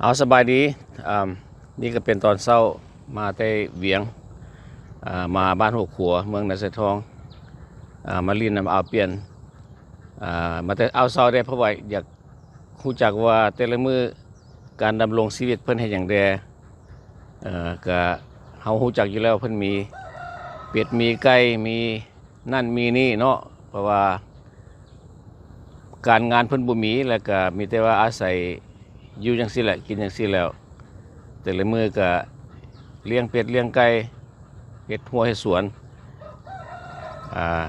ເອົາ ສະບາຍດີ. ອາ ນີ້ກໍເປັນຕອນເຊົ້າ ມາແຕ່ວຽງ ອາ ມາບ້ານຫົວຂົວ ເມືອງນາຊາຍທອງ ອາ ມາຫຼິ້ນນຳອາວປ່ຽນ ອາ ມາແຕ່ອາວເຊົ້າເດ້ ເພາະວ່າຢາກຮູ້ຈັກວ່າແຕ່ລະມື້ການດຳລົງຊີວິດເພິ່ນເຮັດຫຍັງແດ່. ເອີ ກະເຮົາຮູ້ຈັກຢູ່ແລ້ວ ເພິ່ນມີເປັດ ມີໄກ່ ມີ ນັ້ນມີນີ້ເນາະ ເພາະວ່າການງານເພິ່ນບໍ່ມີ ແລ້ວກະມີແຕ່ວ່າອາໄສຢູ່ຈັ່ງຊີ້ແຫຼະ ກິນຈັ່ງຊີ້ແລ້ວ ແຕ່ລະມື້ກະລ້ຽງເປັດລ້ຽງໄກ່ ເຮັດຮົ້ວເຮັດສວນ ອາ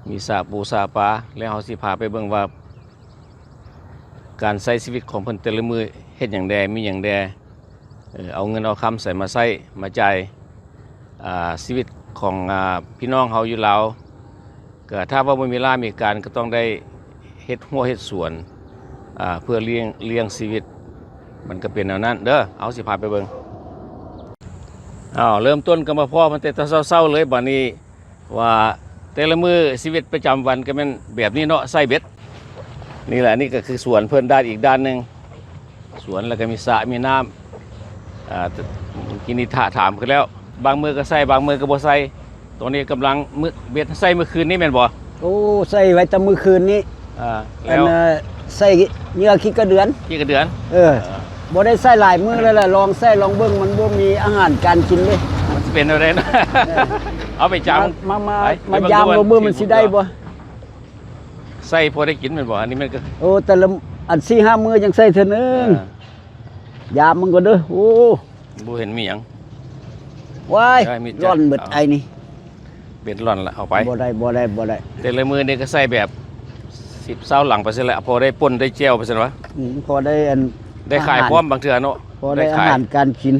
ມີສະປູສະປາ ແລ້ວເຮົາຊິພາໄປເບິ່ງວ່າ ການໃຊ້ຊີວິດຂອງເພິ່ນແຕ່ລະມື້ເຮັດຫຍັງແດ່ ມີຫຍັງແດ່ ເອີ ເອົາເງິນເອົາຄຳໃສມາໃຊ້ມາຈ່າຍ ອາ ຊີວິດຂອງ ອາ ພີ່ນ້ອງເຮົາຢູ່ລາວ ກໍຖ້າວ່າບໍ່ມີລາມີການ ກໍຕ້ອງໄດ້ເຮັດຮົ້ວເຮັດສວນ ອາ ເພື່ອລ້ຽງ ລ້ຽງຊີວິດ ມັນກໍເປັນແນວນັ້ນເດີ. ເອົາ ຊິພາໄປເບິ່ງ ເອົາ ເລີ່ມຕົ້ນກໍມາພໍ້ເພິ່ນແຕ່ເຊົ້າໆເລີຍ ບາດນີ້ ວ່າແຕ່ລະມື້ຊີວິດປະຈຳວັນກໍແມ່ນແບບນີ້ເນາະ ໃຊ້ເບັດ. ນີ້ແຫຼະ ນີ້ກໍຄືສວນເພິ່ນດ້ານອີກດ້ານໜຶ່ງ ສວນ ແລ້ວກໍມີສະມີນ້ຳ ອາ ກິນນິທະຖາມຄືແລ້ວ ບາງມື້ກໍໃຊ້ ບາງມື້ກໍບໍ່ໃຊ້. ຕອນນີ້ກຳລັງ ເບັດໃຊ້ມື້ຄືນນີ້ແມ່ນບໍ່? ໂອ້ ໃຊ້ໄວ້ແຕ່ມື້ຄືນນີ້ ອາ ແລ້ວ ອັນ ໃຊ້ເຫຍື່ອຂີ້ກະເດືອນ ຂີ້ກະເດືອນ ເອີ ເອີ ບໍ່ໄດ້ໃຊ້ຫຼາຍມື້ແລ້ວລະ ລອງໃຊ້ລອງເບິ່ງ ມັນບໍ່ມີອາຫານການກິນເດ້ ມັນຊິເປັນແນວໃດເນາະ. ເອີ ເອົາໄປຈາມ ມາ ມາ ມາ ມາຢາມເບິ່ງ ເບິ່ງມັນຊິໄດ້ບໍ່ ໃຊ້ພໍໄດ້ກິນແມ່ນບໍ່? ອັນນີ້ແມ່ນກໍ ໂອ້ ແຕ່ລະ ອັນສີ່ຫ້າມື້ຈັ່ງໃຊ້ເທື່ອໜຶ່ງ ເອີ ຢາມມັນກໍເດີ. ໂອ້ ບໍ່ເຫັນມີຫຍັງ ວ້າຍ ໄດ້ມີແຕ່ ລ່ອນເບິດ ເອົາ ໄອ້ນີ້ ເບັດລ່ອນລະ ເອົາໄປ ບໍ່ໄດ້ ບໍ່ໄດ້ ບໍ່ໄດ້. ແຕ່ລະມື້ນີ້ກໍໃຊ້ແບບສິບຊາວຫຼັງໄປຊັ້ນແຫຼະ ພໍໄດ້ປົ່ນໄດ້ແຈ່ວໄປຊັ້ນວະ ອືມ ພໍໄດ້ອັນ ໄດ້ຂາຍ ອາຫານ ພ້ອມບາງເທື່ອເນາະ ພໍໄດ້ ໄດ້ຂາຍ ອາຫານການກິນ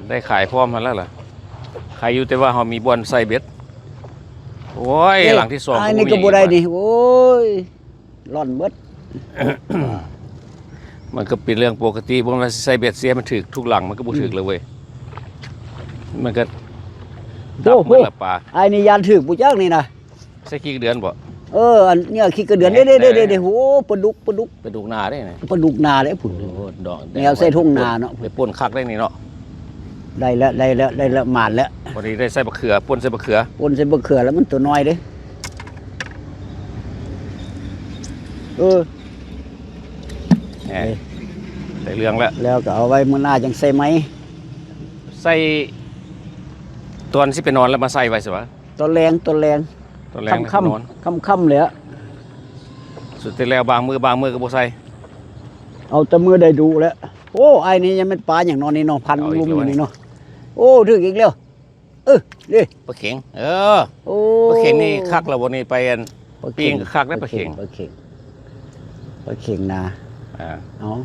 ໄດ້ຂາຍພ້ອມຫັ້ນແລ້ວລະ ຂາຍຢູ່ ແຕ່ວ່າເຮົາມີບ່ອນໃສ່ເບັດ. ໂອ້ຍ ເອີ ຫຼັງທີສອງ ອັນນີ້ກໍບໍ່ໄດ້ນີ້ ໂອ້ຍ ລ່ອນເບິດ ມັນກໍເປັນເລື່ອງປົກກະຕິ ບໍ່ແມ່ນວ່າຊິໃສ່ເບັດເສຍໃຫ້ມັນຖືກທຸກຫຼັງ ມັນກໍບໍ່ຖືກ ອືມ ແລ້ວເວີຍ ມັນກໍດັບ ໂອ້ໂຫ ໝົດລະປາ. ອ້າຍນີ້ຢ້ານຖືກບໍ່ຈັກນີ້ນະ ໃສ່ຂີ້ກະເດືອນບໍ່? ເອີ ອັນນີ້ຂີ້ກະເດືອນ ເດ້ໆໆໆ ໂອ້ ປາດຸກ ປາດຸກ ປາດຸກນາເດ້ ປາດຸກນາເດ້ພຸ້ນ ໂອ້ ດອກ ແນວໃສ່ທົ່ງນາເນາະ ໄປປົ່ນຄັກໄດ້ນີ້ເນາະ. ໄດ້ແລ້ວ ໄດ້ແລ້ວ ໄດ້ແລ້ວ ໝານແລ້ວ ພໍດີໄດ້ໃສ່ບັກເຂືອ ປົ່ນໃສ່ບັກເຂືອ ປົ່ນໃສ່ບັກເຂືອແລ້ວມັນຕົວນ້ອຍເດ້ ເອີ ແໝ ເອີ ໄດ້ເລື່ອງແລ້ວ ແລ້ວກໍເອົາໄວ້ມື້ໜ້າຈັ່ງໃສ່ໃໝ່ ໃສ່ຕອນຊິໄປນອນແລ້ວມາໃສ່ໄວ້ຊະວະ ຕອນແລງ ຕອນແລງ ຕອນແລງ ຄ່ຳໆ ຄ່ຳໆ ແຫຼະ ສຸດແລ້ວບາງມື້ ບາງມື້ກໍບໍ່ໃສ່ ເອົາແຕ່ມື້ໃດດຸແຫຼະ. ໂອ້ ອ້າຍນີ້ຍັງແມ່ນປາຫຍັງເນາະນີ້ເນາະ ພັນ ເອົາອີກແລ້ວ ລຸ່ມຢູ່ນີ້ເນາະ ໂອ້ ຖືກອີກແລ້ວ ເອີ ເດ້ ປາເຂັງ ເອີ ໂອ້ ປາເຂັງນີ້ຄັກແລ້ວບໍ່ນີ້ ໄປອັນ ປາເຂັງ ປີ້ງກໍຄັກໄດ໋ ປາເຂັງ ປາເຂັງ ປາເຂັງນາ ອ່າ ເອົາ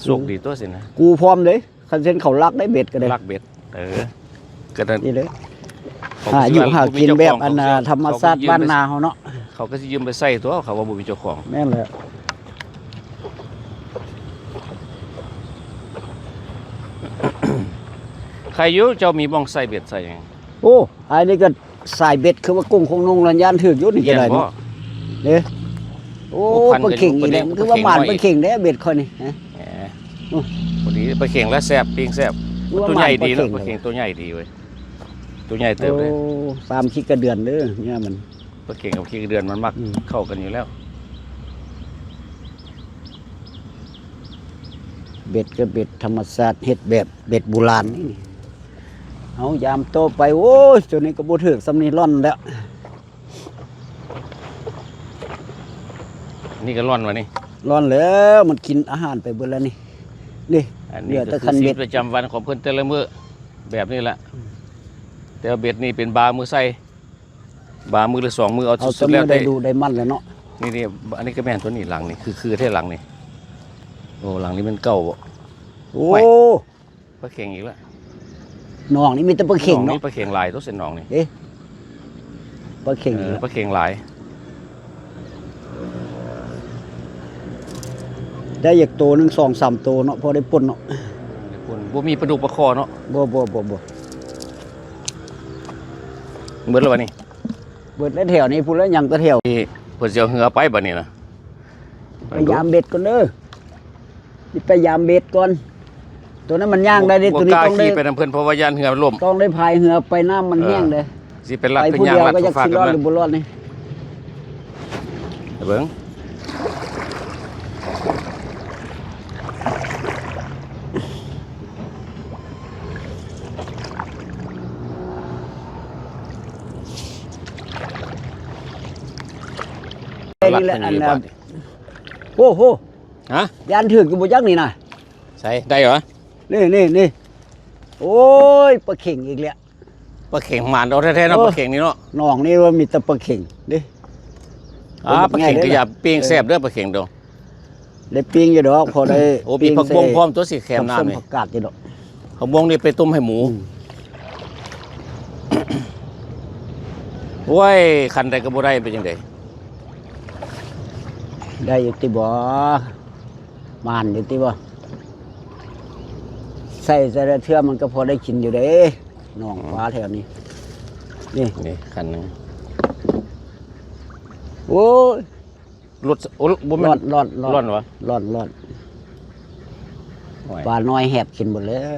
ໂຊກດີຕົວະຊີ້ນະ ກູພ້ອມເດ້ ຄັນເຊັ່ນເຂົາລັກໄດ້ເບັດກໍໄດ້ ລັກເບັດ ເອີ ກໍນັ້ນ ນີ້ເດ້ ເຂົາກໍຊິວ່າ ຫາຢູ່ຫາກິນແບບອັນ ເຂົາກໍຊິວ່າ ທຳມະຊາດບ້ານນາເຮົາເນາະ ເຂົາກໍຊິຢືມໄປໃຊ້ຕົວະ ເຂົາວ່າບໍ່ມີເຈົ້າຂອງ ແມ່ນແຫຼະ ໃຄຢູ່ ເຈົ້າມີບ່ອນໃສ່ເບັດໃສ່ຫຍັງ ໂອ້ ອ້າຍນີ້ກໍ ສາຍເບັດຄືວ່າກົງຄົງນົງລະຢ້ານຖືກຢູ່ນີ້ກໍໄດ້ເນາະ ເດ້ ໂອ້ ໂອ້ ປາເຂັງອີກແລ້ວ ຄືວ່າໝານປາເຂັງເດ້ເບັດຂ້ອຍນີ້ ແໝ ໂອ້ ພໍດີປາເຂັງແລ້ວແຊບ ປີ້ງແຊບ ຄືວ່າ ຕົວໃຫຍ່ດີເນາະ ໝານປາເຂັງ ປາເຂັງຕົວໃຫຍ່ດີເວີຍ ຕົວໃຫຍ່ເຕີບເດ້ ໂອ້ ຕາມຂີ້ກະເດືອນເດີ ເນີ້ຍມັນ ປາເຂັງກັບຂີ້ກະເດືອນມັນມັກ ອືມ ເຂົ້າກັນຢູ່ແລ້ວ ເບັດກໍເບັດທຳມະຊາດ ເຮັດແບບເບັດບູຮານນີ້ ເຮົາຢາມຕໍ່ໄປ ໂອ້ຍ ຕົວນີ້ກໍບໍ່ຖືກ ສ່ຳນີ້ລ່ອນແລ້ວ ນີ້ກໍລ່ອນວະນີ້ ລ່ອນແລ້ວ ມັນກິນອາຫານໄປເບິດແລ້ວນີ້ ນີ້ ອັນນີ້ ເຫຼືອແຕ່ຄັນເບັດ ກໍຄືຊີວິດປະຈຳວັນຂອງເພິ່ນແຕ່ລະມື້ ແບບນີ້ແຫຼະ ອືມ ແຕ່ວ່າເບັດນີ້ເປັນບາງມື້ໃສ່ ບາງມື້ຫຼືສອງມື້ ເອົາ ເອົາສຸດໆແລ້ວແຕ່ ໄດ້ດູໄດ້ມັນແລ້ວເນາະ ນີ້ໆ ອັນນີ້ກໍແມ່ນຕົວນີ້ ຫຼັງນີ້ ຄື ຄືແທ້ຫຼັງນີ້ ໂອ້ ຫຼັງນີ້ແມ່ນເກົ່າບໍ່ ໂອ້ ຫ້ວຍ ປາເຂັງອີກແລ້ວ ໜອງນີ້ມີແຕ່ປາເຂັງເນາະ ໜອງນີ້ປາເຂັງຫຼາຍຕົວະ ເສັ້ນໜອງນີ້ ເດ້ ປາເຂັງ ເອີ ອີກແລ້ວ ປາເຂັງຫຼາຍ ໄດ້ຈັກໂຕໜຶ່ງ ສອງສາມໂຕເນາະ ພໍໄດ້ປົ່ນເນາະ ໄດ້ປົ່ນ ບໍ່ມີປາດຸກປາຄໍ່ເນາະ ບໍ່ ບໍ່ ບໍ່ ບໍ່ ເບິດແລ້ວບາດນີ້ ເບິດແລ້ວແຖວນີ້ ພຸ້ນລະຍັງແຕ່ແຖວ ນີ້ເພິ່ນຊິເອົາເຮືອໄປບາດນີ້ນະ ໄປຢາມເບັດກ່ອນເດີ. ຊິໄປຢາມເບັດກ່ອນ. ໂຕນັ້ນມັນຍ່າງໄດ້ເດ້ ບໍ່ ໂຕນີ້ຕ້ອງໄດ້ຂີ່ໄປນຳເພິ່ນ ເພາະວ່າຢ້ານເຮືອລົ້ມ ຕ້ອງໄດ້ພາຍເຮືອໄປ ນ້ຳມັນແຫ້ງເດ້. ເອີ ຊິໄປລັດ ໄປຜູ້ດຽວກໍຢາກຊິລອດຫຼືບໍ່ລອດນີ້. ໄປເບິ່ງ ລັດ ນີ້ແຫຼະ ອັນ ໂອ້ໂຫ ຮະ ຢ້ານຖືກຢູ່ບໍ່ຈັກນີ້ນະ. ໃສ ໄດ້ຫວາ? ນີ້ໆໆ ໂອ້ຍ ປາເຂັງອີກແລ້ວ. ປາເຂັງໝານເອົາແທ້ໆເນາະ. ເອີ ປາເຂັງນີ້ເນາະ ໜອງນີ້ວ່າມີແຕ່ປາເຂັງເດ້. ອ່າ ປາເຂັງກໍຢ່າປີ້ງແຊບເດີ ປາເຂັງໂດ. ໄດ້ປີ້ງຢູ່ດອກ ພໍໄດ້. ໂອ້ ມີຜັກບົ້ງພ້ອມຕົວະ ຊິແຄມນ້ຳນີ້ ຜັກກາດຢູ່ດອກ. ຜັກບົ້ງນີ້ໄປຕົ້ມໃຫ້ໝູ. ອືມ ໂອ້ຍ ຄັນໃດກໍບໍ່ໄດ້ ເປັນຈັ່ງໃດ? ໄດ້ຢູ່ຕິບໍ? ໝານຢູ່ຕິບໍ? ໃສ່ແຕ່ລະເທື່ອມັນກໍພໍໄດ້ກິນຢູ່ເດ້ ໜອງປາແຖວນີ້. ນີ້ ນີ້ຄັນໜຶ່ງ. ໂອ້ຍ ລົດ ໂອ້ ບໍ່ແມ່ນ ລອດ ລອດ ລອດ ລອດຫວາ? ລອດ ລອດ. ໂອ້ຍ ປານ້ອຍແຫບກິນໝົດແລ້ວ.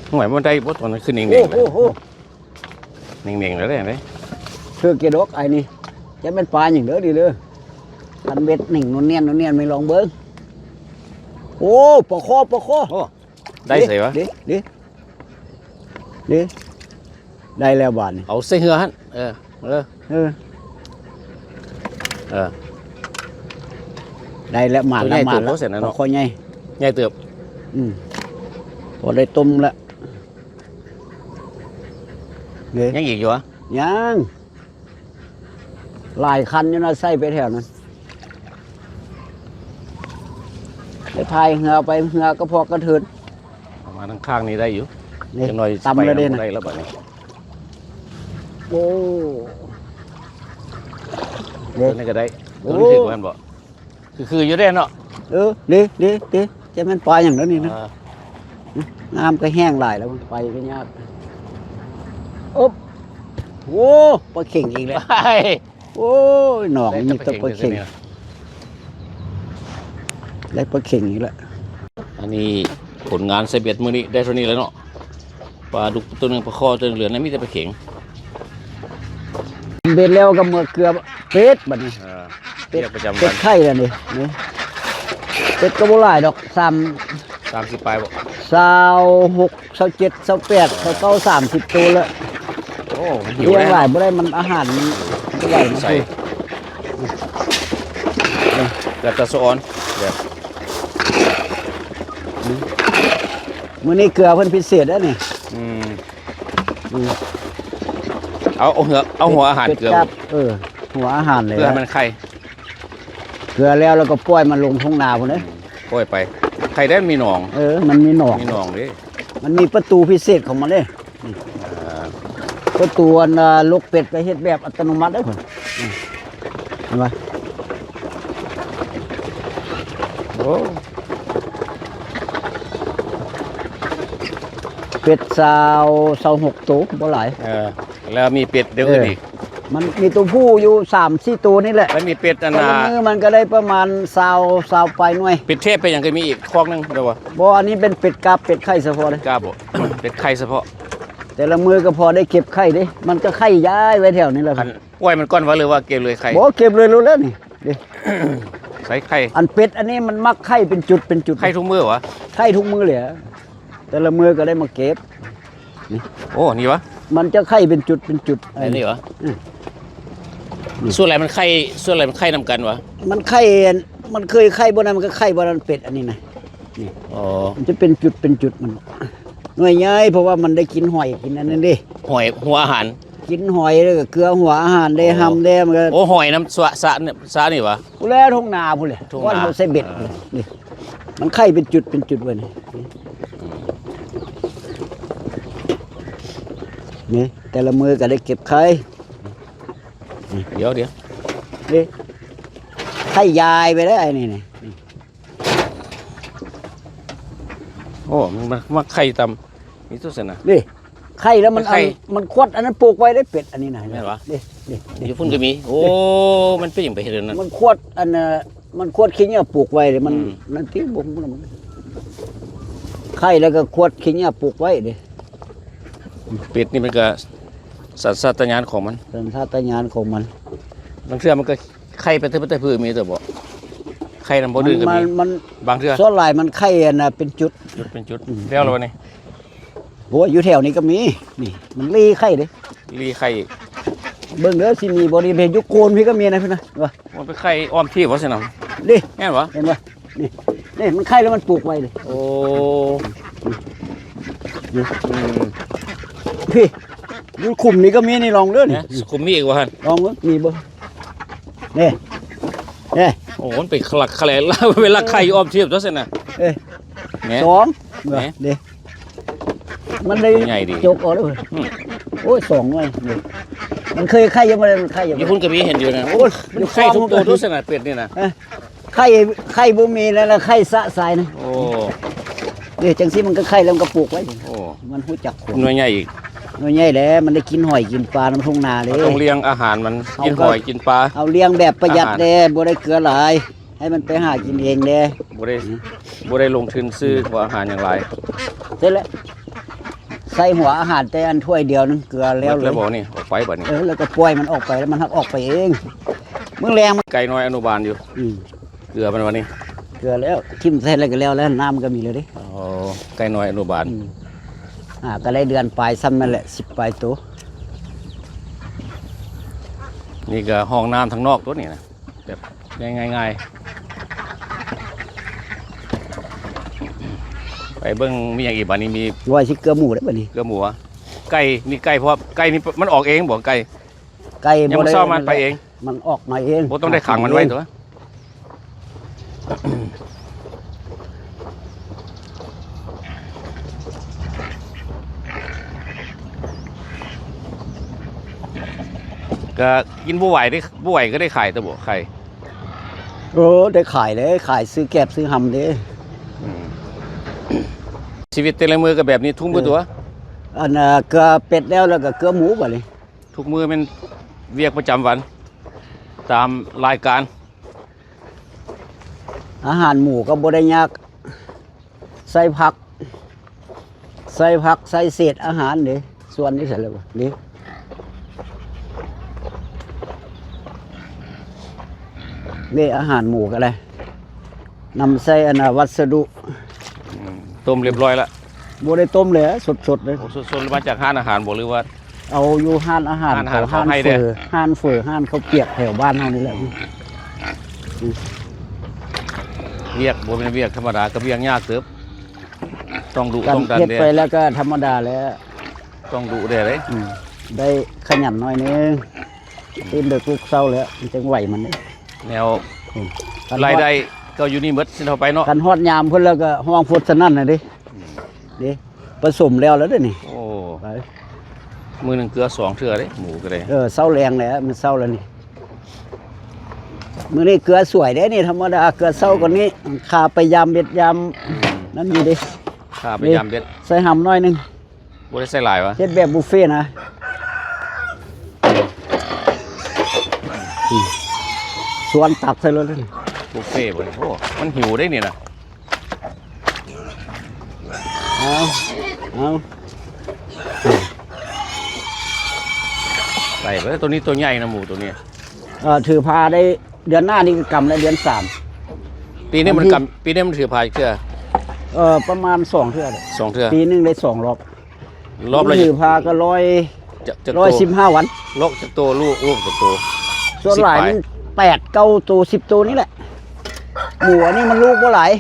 ໂອ້ຍ ມັນໄດ້ບໍ່? ຕອນນັ້ນຄືເໜັງໆ ໂອ້ໂຫ. ເໜັງໆ ແລ້ວເດ້ ຖືກຢູ່ດອກໄອ້ນີ້. ຈະແມ່ນປາຫຍັງເດີນີ້ເດີ. ຄັນເບັດເໜັງໂນນນຽນໂນນນຽນ ມາລອງເບິ່ງ. ໂອ້ ປາຄໍ່ ປາຄໍ່. ໂອ້ ໄດ້ໃສຫວາ? ເດ້ ເດ້ ເດ້ ໄດ້ແລ້ວບາດນີ້. ເອົາໃສ່ເຮືອຫັ້ນ. ເອີ ເອີ ເອີ ເອີ ໄດ້ແລ້ວ ມາແລ້ວ ມາແລ້ວ. ປາຄໍ່ໃຫຍ່ ໃຫຍ່ເຕີບ. ອືມ ພໍໄດ້ຕົ້ມແລ້ວ. ເດ້ ຍັງອີກຢູ່ຫວາ? ຍັງ. ຫຼາຍຄັນຢູ່ນະ ໃສ່ໄປແຖວນັ້ນ. ໄປພາຍເຮືອໄປ ເຮືອກໍພໍກະເທີນ. ເອົາມາທາງຂ້າງນີ້ໄດ້ຢູ່. ນີ້ ຈັກໜ້ອຍຕຳແລ້ວເດ້ນະ. ໄດ້ແລ້ວບາດນີ້. ໂອ້ ເດ້ ຕົວນີ້ກໍໄດ້. ໂອ້ ຕົວນີ້ຖືກແມ່ນບໍ່? ຄືໆຢູ່ເດ້ເນາະ. ເອີ ເດ້ ເດ້ ເດ້. ຈະແມ່ນປາຫຍັງເດີນີ້ນະ. ອ່າ ນ້ຳກໍແຫ້ງຫຼາຍແລ້ວ ໄປກໍຍາກ. ໂອ້ ປາເຂັງອີກແລ້ວ. ໂອ້ຍ ໜອງນີ້ມີແຕ່ປາເຂັງ ໄດ້ແຕ່ປາເຂັງ. ໄດ້ປາເຂັງອີກແລ້ວ. ອັນນີ້ຜົນງານໃສ່ເບັດມື້ນີ້ໄດ້ເທົ່ານີ້ແຫຼະເນາະ. ປາດຸກຕົວໜຶ່ງ ປາຄໍ່ຕົວໜຶ່ງ ເຫຼືອນັ້ນມີແຕ່ປາເຂັງ. ເບັດແລ້ວກໍເມືອເກືອເປັດບັດນີ້. ເອີ ເປັດ ວຽກປະຈຳວັນ ເປັດໄຂ່ແລ້ວນີ້. ນີ້ ເປັດກໍບໍ່ຫຼາຍດອກ ສາມ ສາມສິບປາຍບໍ່? ຊາວຫົກ ຊາວເຈັດ ຊາວແປດ ຊາວເກົ້າ ສາມສິບໂຕແລ້ວ. ໂອ້ ມັນຫິວ ລ້ຽງຫຼາຍບໍ່ໄດ້ ມັນອາຫານມັນບໍ່ໄດ້. ໃສ່ ແບບຕາສະອອນ ແບບ ມື້ນີ້ເກືອເພິ່ນພິເສດເດ້ນີ້. ອືມ ອືມ ເອົາ ເອົາຫົວ ເອົາຫົວອາຫານເກືອ. ເອີ ຫົວອາຫານເລີຍ ເພື່ອໃຫ້ມັນໄຂ່. ເກືອແລ້ວ ແລ້ວກໍປ່ອຍມັນລົງທົ່ງນາພຸ້ນເດ້. ອືມ ປ່ອຍໄປ ໄຂ່ໄດ້ມີໜອງ. ເອີ ມັນມີໜອງ ມີໜອງເດ້. ມັນມີປະຕູພິເສດຂອງມັນເດ້. ອ່າ ປະຕູອັນ ອ່າ ລົກເປັດກໍເຮັດແບບອັດຕະໂນມັດເດ້ພຸ້ນ. ນີ້ ເຫັນບໍ່? ໂອ້ ເປັດຊາວ ຊາວຫົກໂຕ ບໍ່ຫຼາຍ. ເອີ ແລ້ວມີເປັດແນວອື່ນອີກ. ເອີ ມັນມີຕົວຜູ້ຢູ່ສາມສີ່ໂຕນີ້ແຫຼະ. ແລ້ວມີເປັດອັນນ່າ ແຕ່ລະມື້ມັນກໍໄດ້ປະມານຊາວ ຊາວປາຍໜ່ວຍ. ເປັດເທບເປັດຫຍັງກໍມີອີກຄອກໜຶ່ງແລ້ວບໍ່? ບໍ່ ອັນນີ້ເປັນເປັດກາບ ເປັດໄຂ່ສະເພາະເດ້. ກາບບໍ່? ເປັດໄຂ່ສະເພາະ. ແຕ່ລະມື້ກໍພໍໄດ້ເກັບໄຂ່ເດ້ ມັນກໍໄຂ່ຢາຍໄວ້ແຖວນີ້ແຫຼະ. ອັນປ່ອຍມັນກ່ອນຫວາ ຫຼືວ່າເກັບເລີຍໄຂ່? ບໍ່ ເກັບເລີຍໂລດແລ້ວນີ້. ເດ້ ໃສ່ໄຂ່ ອັນເປັດອັນນີ້ມັນມັກໄຂ່ເປັນຈຸດເປັນຈຸດ. ໄຂ່ທຸກມື້ຫວາ? ໄຂ່ທຸກມື້ແຫຼະ ແຕ່ລະມື້ກໍໄດ້ມາເກັບ. ນີ້ ໂອ້ ນີ້ຫວາ? ມັນຈະໄຂ່ເປັນຈຸດເປັນຈຸດ. ອັນນີ້ຫວາ? ອືມ ສ່ວນຫຼາຍມັນໄຂ່ ສ່ວນຫຼາຍມັນໄຂ່ນຳກັນຫວາ? ມັນໄຂ່ ມັນເຄີຍໄຂ່ບ່ອນນັ້ນ ມັນກໍໄຂ່ບ່ອນນັ້ນ ເປັດອັນນີ້ນະ. ນີ້ ອໍ ມັນຈະເປັນຈຸດເປັນຈຸດ ມັນໜ່ວຍໃຫຍ່ ເພາະວ່າມັນໄດ້ກິນຫອຍກິນອັນນັ້ນເດ້. ຫອຍຫົວອາຫານ ກິນຫອຍ ແລ້ວກໍເກືອຫົວອາຫານເດ້. ອໍ ຮຳເດ້ ມັນກໍ ໂອ້ ຫອຍນຳສະ ສະ ສະນີ້ຫວາ? ພຸ້ນແຫຼະ ທົ່ງນາພຸ້ນແຫຼະ ທົ່ງນາ ບ່ອນເຮົາໃສ່ເບັດ. ອ່າ ນີ້ ມັນໄຂ່ເປັນຈຸດເປັນຈຸດໄວ້ນີ້. ນີ້ ແຕ່ລະມື້ກໍໄດ້ເກັບໄຂ່. ດຽວ ດຽວ ນີ້ ໄຂ່ຢາຍໄປແລ້ວ ໄອ້ນີ້ນີ້. ໂອ້ ມັນມາ ມາໄຂ່ຕຳ ມີຕົວຊັ້ນນະ. ນີ້ ໄຂ່ແລ້ວມັນ ໄຂ່ ອັນ ມັນຂວດອັນນັ້ນປູກໄວ້ເດ້ ເປັດອັນນີ້ນະ ແມ່ນຫວາ? ເດ້ ເດ້ ເດ້ ຢູ່ພຸ້ນກໍມີ. ໂອ້ ມັນເປັນຫຍັງໄປເຮັດອັນນັ້ນ? ມັນຂວດອັນ ມັນຂວດຂີ້ເຫຍື້ອປູກໄວ້ເດ້ ມັນ ອືມ ນັ້ນຕິ ບໍ່ ມັນ ໄຂ່ແລ້ວກໍຂວດຂີ້ເຫຍື້ອປູກໄວ້ເດ້. ເປັດນີ້ມັນກໍສັນຊາດຕະຍານຂອງມັນ ສັນຊາດຕະຍານຂອງມັນ. ບາງເທື່ອມັນກໍໄຂ່ໄປແຕ່ ແຕ່ພື້ນມີແຕ່ບໍ່ ໄຂ່ນຳບ່ອນອື່ນກໍມີ. ມັນ ມັນ ບາງເທື່ອ ສ່ວນຫຼາຍມັນໄຂ່ອັນນະ ເປັນຈຸດ ຈຸດເປັນຈຸດ. ອືມ ແລ້ວລະບັດນີ້ ໂອ້ຍ ຢູ່ແຖວນີ້ກໍມີ ນີ້ ມັນລີໄຂ່ເດ້ ລີໄຂ່. ເບິ່ງເດີ ຊິມີບໍ່ນີ້ ເຫັນຢູ່ໂກນພີ້ກໍມີນະ ພຸ້ນນະ ວ່າ ມັນໄປໄຂ່ອ້ອມທີບວ່າຊັ້ນນະ ນີ້ ແມ່ນບໍ່? ເຫັນບໍ່? ນີ້ ນີ້ ມັນໄຂ່ແລ້ວມັນປູກໄວ້ເດ້. ໂອ້ ນີ້ ອືມ ພີ້ ຢູ່ຂຸມນີ້ກໍມີນີ້ ລອງເດີ ນີ້ ຂຸມມີອີກວ່າຫັ້ນ ລອງເບິ່ງ ມີບໍ່? ນີ້ ນີ້ ໂອ້ ມັນໄປລັກໄຂ່ ໄປລັກໄຂ່ອ້ອມທີບຕົວະຊັ້ນນະ. ເອີ ແມ່ນ ສອງ ແມ່ນ ເດ້ ມັນໄດ້ ໃຫຍ່ດີ ຈົກອອກເດີ. ອືມ ໂອ້ຍ ສອງໜ່ວຍນີ້ ມັນເຄີຍໄຂ່ຢູ່ບໍ່? ມັນໄຂ່ຢູ່ ຢູ່ພຸ້ນກໍມີເຫັນຢູ່ນະ. ໂອ້ຍ ມັນໄຂ່ທຸກໂຕຕົວະຊັ້ນນະ ເປັດນີ້ນະ. ເອີ ໄຂ່ ໄຂ່ບໍ່ມີແລ້ວ ແລ້ວໄຂ່ສະສາຍນະ. ໂອ້ ເດ້ ຈັ່ງຊີ້ມັນກໍໄຂ່ແລ້ວມັນກໍປູກໄວ້. ໂອ້ ມັນຮູ້ຈັກຄົນ ໜ່ວຍໃຫຍ່ອີກ ໜ່ວຍໃຫຍ່ແຫຼະ ມັນໄດ້ກິນຫອຍກິນປານຳທົ່ງນາເດ້. ເຮົາຕ້ອງລ້ຽງອາຫານມັນ ເຮົາກໍ ກິນຫອຍກິນປາ ເຮົາລ້ຽງແບບປະຢັດແດ່ ບໍ່ໄດ້ເກືອຫຼາຍ ໃຫ້ມັນໄປຫາກິນເອງແດ່ ບໍ່ໄດ້ ອືມ ບໍ່ໄດ້ລົງທຶນຊື້ ອືມ ຫົວອາຫານຫຍັງຫຼາຍ. ເສັດແລ້ວ ໃສ່ຫົວອາຫານແຕ່ອັນຖ້ວຍດຽວໜຶ່ງ ເກືອແລ້ວເລີຍ. ໝົດແລ້ວບໍ່ນີ້? ອອກໄປບັດນີ້ ເອີ ແລ້ວກໍປ່ອຍມັນອອກໄປ ແລ້ວມັນຮັກອອກໄປເອງ. ມື້ແລງມັນ ໄກ່ນ້ອຍອະນຸບານຢູ່. ອືມ ເກືອມັນວັນນີ້ ເກືອແລ້ວ ຖິ້ມໃສ່ແລ້ວກໍແລ້ວ ແລ້ວນ້ຳກໍມີແລ້ວເດ້. ອໍ ໄກ່ນ້ອຍອະນຸບານ. ອືມ ອ່າ ກໍໄດ້ເດືອນປາຍຊ່ຳນັ້ນແຫຼະ ສິບປາຍໂຕ. ນີ້ກໍຫ້ອງນ້ຳທາງນອກຕົວນີ້ນະ ແບບງ່າຍໆ. ໄປເບິ່ງມີຫຍັງອີກບັດນີ້? ມີ ວ່າຊິເກືອໝູເດ້ບັດນີ້ ເກືອໝູ. ໄກ່ ມີໄກ່ພ້ອມ ໄກ່ນີ້ມັນອອກເອງບໍ່? ໄກ່ ໄກ່ ຍາມມື້ເຊົ້າມັນໄປເອງ ມັນອອກມາເອງ ບໍ່ຕ້ອງໄດ້ຂັງມັນໄວ້ຕົວະ. ກໍກິນບໍ່ໄຫວເດ້ ບໍ່ໄຫວກໍໄດ້ຂາຍຕົວະ ບໍ່ ໄຂ່. ໂອ້ ໄດ້ຂາຍເດ້ ຂາຍຊື້ແກບຊື້ຫຳເດ້. ອືມ ຊີວິດແຕ່ລະມື້ກໍແບບນີ້ທຸກມື້ຕົວະ. ເອີ ອັນ ເອີ ເກືອເປັດແລ້ວ ແລ້ວກໍເກືອໝູບັດນີ້. ທຸກມື້ແມ່ນວຽກປະຈຳວັນ ຕາມລາຍການ. ອາຫານໝູກໍບໍ່ໄດ້ຍາກ ໃສ່ຜັກ ໃສ່ຜັກ ໃສ່ເສດອາຫານເດ້. ສ່ວນນີ້ໃສ່ແລ້ວນີ້ ນີ້ອາຫານໝູກໍໄດ້ ນຳໃສ່ອັນນ່າ ວັດສະດຸ. ອືມ ຕົ້ມຮຽບຮ້ອຍລະ. ບໍ່ໄດ້ຕົ້ມເລີຍ ສົດໆເລີຍ. ໂອ້ ສົດໆມາຈາກຮ້ານອາຫານບໍ່ ຫຼືວ່າ? ເອົາຢູ່ຮ້ານອາຫານ ຮ້ານອາຫານ ເຂົາ ຮ້ານເຝີ ຮ້ານເຝີ ຮ້ານເຝີ ຮ້ານເຂົ້າປຽກແຖວບ້ານເຮົານີ້ແຫຼະ. ອືມ ວຽກບໍ່ແມ່ນວຽກທຳມະດາ ກໍວຽກຍາກເຕີບ ຕ້ອງດຸຕ້ອງດັນເດ້. ເຮັດໄປແລ້ວກໍທຳມະດາແຫຼະ ຕ້ອງດຸແດ່ເດ້. ອືມ ໄດ້ຂະຫຍັນໜ້ອຍໜຶ່ງ ຕື່ນເດິກລຸກເຊົ້າແລ້ວ ມັນຈັ່ງໄຫວມັນເດ້. ແນວ ອືມ ລາຍໄດ້ກໍຢູ່ນີ້ໝົດ ຊິເຂົ້າໄປເນາະ. ຄັນຮອດຍາມເພິ່ນແລ້ວກໍຮ້ອງໂພດສະນັ້ນນະເດ້. ອືມ ເດ້ ປະສົມແລ້ວ ແລ້ວເດ້ນີ້. ໂອ້ ໄປ ມື້ໜຶ່ງເກືອສອງເທື່ອເດ້ ໝູກໍໄດ້. ເອີ ເຊົ້າແລງແຫຼະ ມື້ເຊົ້າແລ້ວນີ້. ມື້ນີ້ເກືອສວຍເດ້ນີ້ ທຳມະດາເກືອເຊົ້າກວ່ານີ້ ອືມ ຂ້າໄປຢາມເບັດຍາມ ອືມ ນັ້ນຢູ່ເດ້. ຂ້າໄປ ນີ້ ຢາມເບັດ ໃສ່ຫຳໜ້ອຍໜຶ່ງ. ບໍ່ໄດ້ໃສ່ຫຼາຍຫວາ? ເຮັດແບບບຸບເຟນະ. ອືມ ສວນຕັກໃສ່ເລີຍ ບຸບເຟບໍ່? ໂອ້ ມັນຫິວເດ້ນີ້ນະ. ເອົາ ເອົາ ໃສ່ໄປ. ໂຕນີ້ໂຕໃຫຍ່ນະ ໝູໂຕນີ້. ເອີ ຖືພາໄດ້ ເດືອນໜ້ານີ້ກໍກຳແລ້ວ ເດືອນສາມ. ປີນີ້ມັນກຳ ປີນີ້ມັນຖືພາຈັກເທື່ອ? ເອີ ປະມານສອງເທື່ອແຫຼະ ສອງເທື່ອ. ປີໜຶ່ງໄດ້ສອງລອບ. ລອບລະ ມັນຖືພາກໍຮ້ອຍ ຈັກ ຈັກໂຕ? ຮ້ອຍສິບຫ້າວັນ. ລອກຈັກໂຕ? ລູກ ລູກຈັກໂຕ? ສ່ວນຫຼາຍມັນແປດເກົ້າໂຕ ສິບໂຕນີ້ແຫຼະ. ໝູອັນນີ້ມັນລູກບໍ່ຫຼາຍ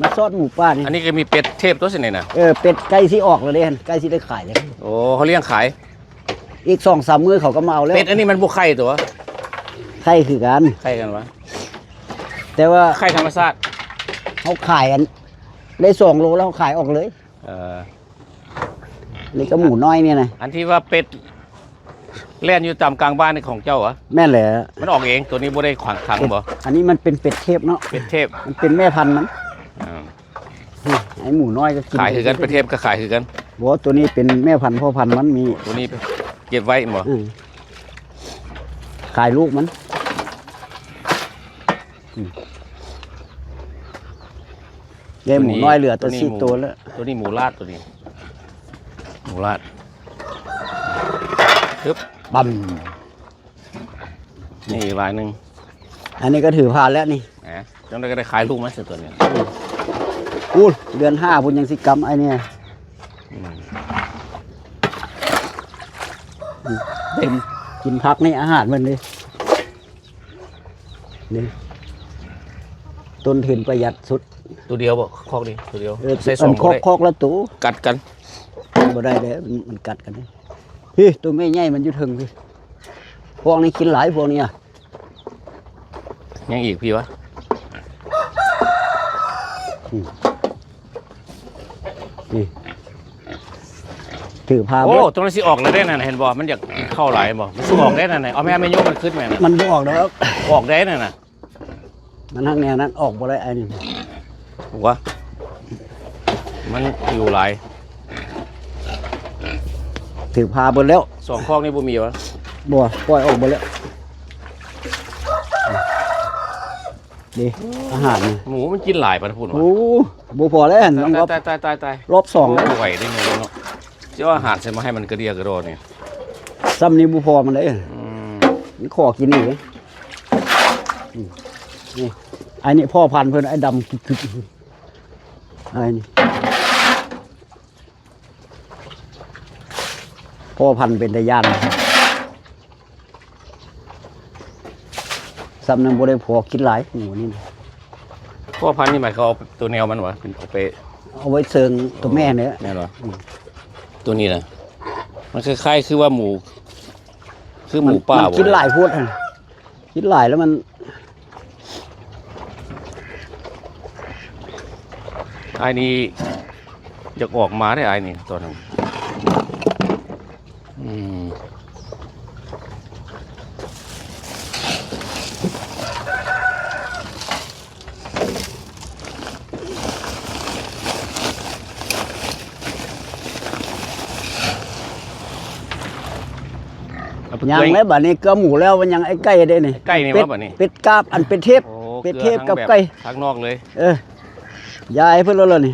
ມາຊອດໝູປ່ານີ້. ອັນນີ້ກໍມີເປັດເທບຕົວະຊີ້ນີ້ນະ. ເອີ ເປັດໃກ້ຊິອອກແລ້ວເດ້ ໃກ້ຊິໄດ້ຂາຍແລ້ວ. ໂອ້ ເຂົາລ້ຽງຂາຍ ອີກສອງສາມມື້ເຂົາກໍມາເອົາແລ້ວ. ເປັດອັນນີ້ມັນບໍ່ໄຂ່ຕົວະ? ໄຂ່ຄືກັນ. ໄຂ່ກັນຫວາ? ແຕ່ວ່າໄຂ່ທຳມະຊາດ. ເຮົາຂາຍອັນ ໄດ້ສອງໂລແລ້ວ ເຮົາຂາຍອອກເລີຍ. ເອີ ນີ້ກໍໝູນ້ອຍນີ້ນະ. ອັນທີ່ວ່າເປັດແລ່ນຢູ່ຕາມກາງບ້ານນີ້ຂອງເຈົ້າຫວາ? ແມ່ນແຫຼະ. ມັນອອກເອງ ໂຕນີ້ບໍ່ໄດ້ຂວາງຂັງບໍ່? ອັນນີ້ມັນເປັນເປັດເທບເນາະ. ເປັດເທບ. ມັນເປັນແມ່ພັນມັນ. ອືມ ໃຫ້ໝູນ້ອຍກໍກິນ. ຂາຍຄືກັນ ເປັດເທບກໍຂາຍຄືກັນ. ບໍ່ ໂຕນີ້ເປັນແມ່ພັນພໍ່ພັນມັນມີ ໂຕນີ້ເກັບໄວ້ແມ່ນບໍ່? ອືມ ຂາຍລູກມັນ ອືມ ໄດ້ໝູນ້ອຍເຫຼືອແຕ່ສີ່ໂຕແລ້ວ ໂຕນີ້ໝູລາດ ໂຕນີ້ໝູລາດ ຮຶບ ບຳ ນີ້ອີກລາຍໜຶ່ງ ອັນນີ້ກໍຖືຜ່ານແລ້ວນີ້ ແໝ ຈັ່ງໃດກໍໄດ້ຂາຍລູກມັນຊະຕົວນີ້ ອູ້ນ ເດືອນຫ້າພຸ້ນຍັງຊິກຳໄອ້ນີ້ ອືມ ເຕັມ ກິນຜັກນີ້ອາຫານເພິ່ນເດ້ ນີ້ ຕົ້ນທຶນປະຢັດສຸດ ຕົວດຽວບໍ່? ຄອກນີ້ຕົວດຽວ ເອີ ໃສ່ສອງ ອັນຄອກ ຄອກລະໂຕ ກັດກັນ ບໍ່ໄດ້ເດ້ ມັນ ມັນກັດກັນເດ້ ພີ້ ໂຕແມ່ໃຫຍ່ມັນຢູ່ເທິງພີ້ ພວກນີ້ກິນຫຼາຍ ພວກນີ້ອະ ຍັງອີກພີ້ວະ ອືມ ນີ້ ຖືພາ ໂອ້ ເບິດ ຕົວນັ້ນຊິອອກແລ້ວເດ້ນັ້ນ ເຫັນບໍ່? ມັນຢາກເຂົ້າຫຼາຍ ເຫັນບໍ່? ມັນຊິອອກໄດ້ນັ້ນ ເອົາແມ່ ແມ່ໂຍມມັນຂຶ້ນແມ່ນະ ມັນບໍ່ອອກດອກ ອອກໄດ້ນັ້ນນະ ມັນຮັກແນວນັ້ນ ອອກບໍ່ໄດ້ ອັນນີ້ ວະ ມັນຢູ່ຫຼາຍ ຖືພາເບິດແລ້ວ ສອງຄອກນີ້ບໍ່ມີວະ? ບໍ່ ປ່ອຍອອກເບິດແລ້ວ ນີ້ ອາຫານນີ້ ໝູມັນກິນຫຼາຍປານພຸ້ນວະ ໂອ້ ບໍ່ພໍແລ້ວຫັ້ນ ຕາຍ ຕາຍ ຕາຍ ຕາຍ ຕາຍ ລອບສອງ ໂອ້ ແລ້ວ ບໍ່ໄຫວເດ້ໝູເນາະ ຊິເອົາອາຫານໃສ່ມາໃຫ້ມັນກະເດຍກະດໍນີ້ ຊ່ຳນີ້ບໍ່ພໍມັນເດ້ ອືມ ມັນຂໍກິນອີກເດ້ ອືມ ນີ້ ອັນນີ້ພໍ່ພັນເພິ່ນ ໄອ້ດຳກຶກໆ ອັນນີ້ ພໍ່ພັນເປັນຕາຢ້ານ ຊ່ຳນັ້ນບໍ່ໄດ້ພໍກິນຫຼາຍ ໝູນີ້ນະ ພໍ່ພັນນີ້ໝາຍເຂົາເອົາຕົວແນວມັນຫວາ? ເປັນເອົາໄປ ເອົາໄວ້ເຊີງຕົວແມ່ນີ້ແຫຼະ ແມ່ນຫວາ? ອືມ ຕົວນີ້ນະ ມັນຄ້າຍໆຄືວ່າໝູ ຄືໝູປ່າ ມັນກິນຫຼາຍໂພດຫັ້ນ ກິນຫຼາຍແລ້ວມັນ ອ້າຍນີ້ຢາກອອກມາເດ້ ອ້າຍນີ້ຕອນນັ້ນ ອືມ ຍັງແລ້ວ ບາດນີ້ເກືອໝູແລ້ວ ມັນຍັງໄອ້ໄກ່ເດ້ນີ້ ໄກ່ນີ້ ເປັດ ບາດນີ້ ເປັດກາບ ອັນເປັດເທບ ໂອ້ ເປັດເທບກັບໄກ່ ທາງນອກເລີຍ ເອີ ຢາຍເພິ່ນແລ້ວນີ້